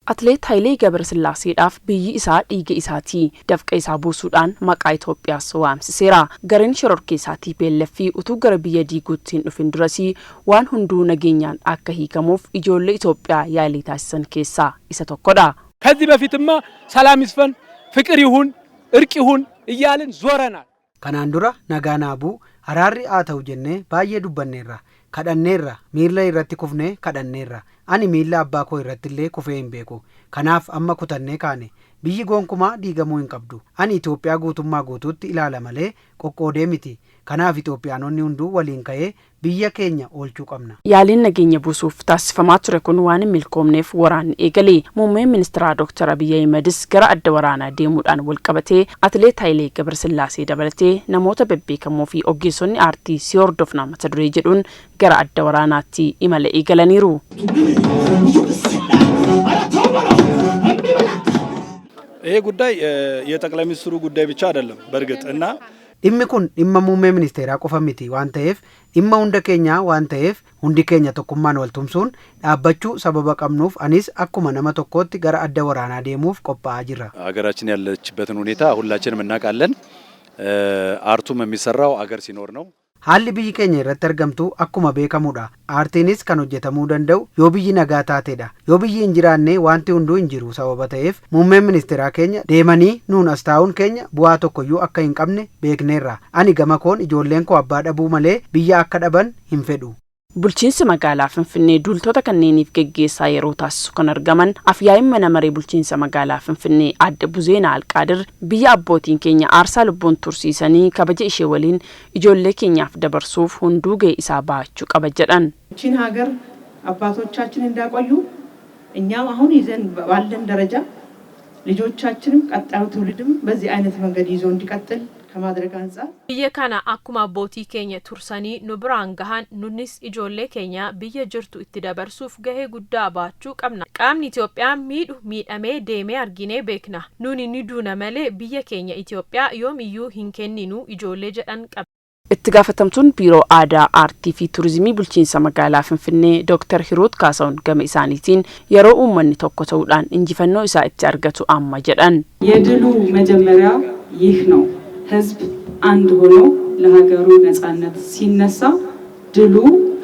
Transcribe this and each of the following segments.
Atileet Hayilee Gabrasillaaseedhaaf biyyi isaa dhiiga isaati. Dafqa isaa buusuudhaan maqaa Itoophiyaas waamsiseera. Gareen shororkeessaa TPLF utuu gara biyya diiguutti hin dhufin durasii waan hunduu nageenyaan akka hiikamuuf ijoollee Itoophiyaa yaalii taasisan keessaa isa tokkodha. ከዚህ በፊትማ ሰላም ይስፈን፣ ፍቅር ይሁን፣ እርቅ ይሁን እያልን ዞረናል። Kanaan dura nagaan haa bu'u, araarri haa ta'u jennee baay'ee dubbanneerra. Kadhanneerra, miilla irratti kufnee kadhanneerra. Ani miilla abbaa koo irratti illee kufee hin beeku. Kanaaf amma kutannee kaane. Biyyi gonkumaa diigamuu hin qabdu. Ani Itoophiyaa guutummaa guutuutti ilaala malee qoqqoodee miti. Kanaaf Itoophiyaanonni hunduu waliin ka'ee biyya keenya oolchuu qabna. Yaaliin nageenya buusuuf taasifamaa ture kun waan hin milkoomneef waraanni eegale. Muummeen ministeeraa Dr. Abiyyi Ahimedis gara adda waraanaa deemuudhaan walqabatee Atileet Hayilee Gabrasillaasee dabalatee namoota bebbeekamoo fi ogeessonni aartii si hordofna mata duree jedhuun gara adda waraanaatti imala eegalaniiru. ይሄ ጉዳይ የጠቅላይ ሚኒስትሩ ጉዳይ ብቻ አይደለም። በእርግጥ እና Dhimmi kun dhimma muummee ministeeraa qofa miti waan ta'eef, dhimma hunda keenyaa waan ta'eef, hundi keenya tokkummaan wal tumsuun dhaabbachuu sababa qabnuuf anis akkuma nama tokkootti gara adda waraanaa deemuuf qophaa'aa jira. ሀገራችን ያለችበትን ሁኔታ ሁላችንም እናውቃለን። አርቱም የሚሰራው አገር ሲኖር ነው። Haalli biyyi keenya irratti argamtu akkuma beekamudha. Aartiinis kan hojjetamuu danda'u yoo biyyi nagaa taatedha. Yoo biyyi hin jiraanne wanti hunduu hin jiru sababa ta'eef, muummeen ministeeraa keenya deemanii nuun as taa'uun keenya bu'aa tokkoyyuu akka hin qabne beekneerra. Ani gama koon ijoolleen koo abbaa dhabuu malee biyya akka dhaban hin fedhu. Bulchiinsi magaalaa Finfinnee duultota kanneeniif geggeessaa yeroo taasisu kan argaman afyaa'iin mana maree bulchiinsa magaalaa Finfinnee Aadde Buzeenaa Alqaadir, biyya abbootiin keenya aarsaa lubbuun tursiisanii kabaja ishee waliin ijoollee keenyaaf dabarsuuf hunduu ga'ee isaa bahachuu qaba jedhan. ይህችን ሀገር አባቶቻችን እንዳቆዩ እኛም አሁን ይዘን ባለን ደረጃ ልጆቻችንም ቀጣዩ ትውልድም በዚህ አይነት መንገድ ይዞ እንዲቀጥል ከማድረግ አንጻር Biyya kana akkuma abbootii keenya tursanii nu biraan gahan, nunis ijoollee keenya biyya jirtu itti dabarsuuf gahee guddaa baachuu qabna. Qaamni Itoophiyaa miidhu miidhamee deemee arginee beekna. Nuni ni duuna malee biyya keenya Itoophiyaa yoomiyyuu hin kenninu ijoollee jedhan qabna. Itti gaafatamtuun Biiroo Aadaa, Aartii fi Turizimii bulchiinsa magaalaa Finfinnee Dr. Hiruut Kaasahuun gama isaaniitiin yeroo uummanni tokko ta'uudhaan injifannoo isaa itti argatu amma jedhan. የድሉ መጀመሪያ ይህ ነው። ህዝብ አንድ ሆኖ ለሀገሩ ነጻነት ሲነሳ ድሉ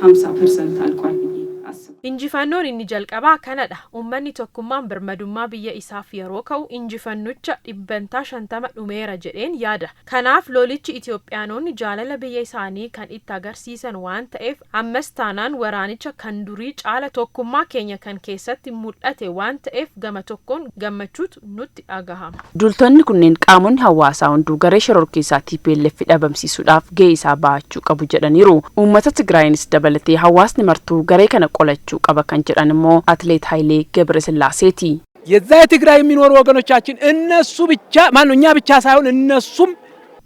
50% አልቋል ብዬ አስባለሁ። Injifannoon inni jalqabaa kanadha. Uummanni tokkummaan birmadummaa biyya isaaf yeroo ka'u injifannicha 50% dhumeera jedheen yaada. Kanaaf lolichi Itoophiyaanonni jaalala biyya isaanii kan itti agarsiisan waan ta'eef, ammas taanaan waraanicha kan durii caala tokkummaa keenya kan keessatti mul'ate waan ta'eef, gama tokkoon gammachuutu nutti dhagahama. Duultonni kunneen qaamonni hawaasaa hunduu garee shororkeessaa TPLF dhabamsiisuudhaaf gahee isaa bahachuu qabu jedhaniiru. Uummata Tigraayinis dabalatee hawaasni martuu garee kana qolachuu qaba kan jedhan immoo Atileet Hayilee Gabrasillaaseeti. የዛ የትግራይ የሚኖሩ ወገኖቻችን እነሱ ብቻ ማነው እኛ ብቻ ሳይሆን እነሱም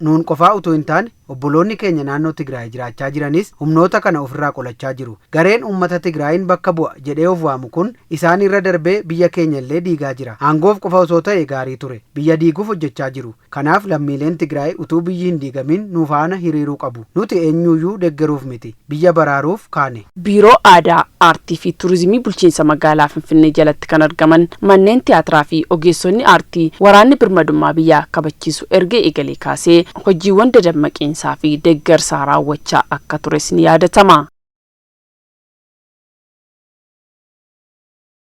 Nuun qofaa utuu hin taane obboloonni keenya naannoo Tigraay jiraachaa jiranis humnoota kana ofirraa qolachaa jiru. Gareen uummata Tigraayin bakka bu'a jedhee of waamu kun isaan irra darbee biyya keenya illee diigaa jira. Aangoof qofa osoo ta'e gaarii ture. Biyya diiguuf hojjechaa jiru. Kanaaf lammiileen Tigraay utuu biyyi hin diigamin nu faana hiriiruu qabu. Nuti eenyuyyuu deeggaruuf miti. Biyya baraaruuf kaane. Biiroo Aadaa, Aartii fi Turizimii bulchiinsa magaalaa Finfinnee jalatti kan argaman manneen tiyaatiraa fi ogeessonni aartii waraanni birmadummaa biyyaa kabachiisu erga eegalee kaasee hojiiwwan dadammaqiinsaa fi deeggarsaa raawwachaa akka tures ni yaadatama.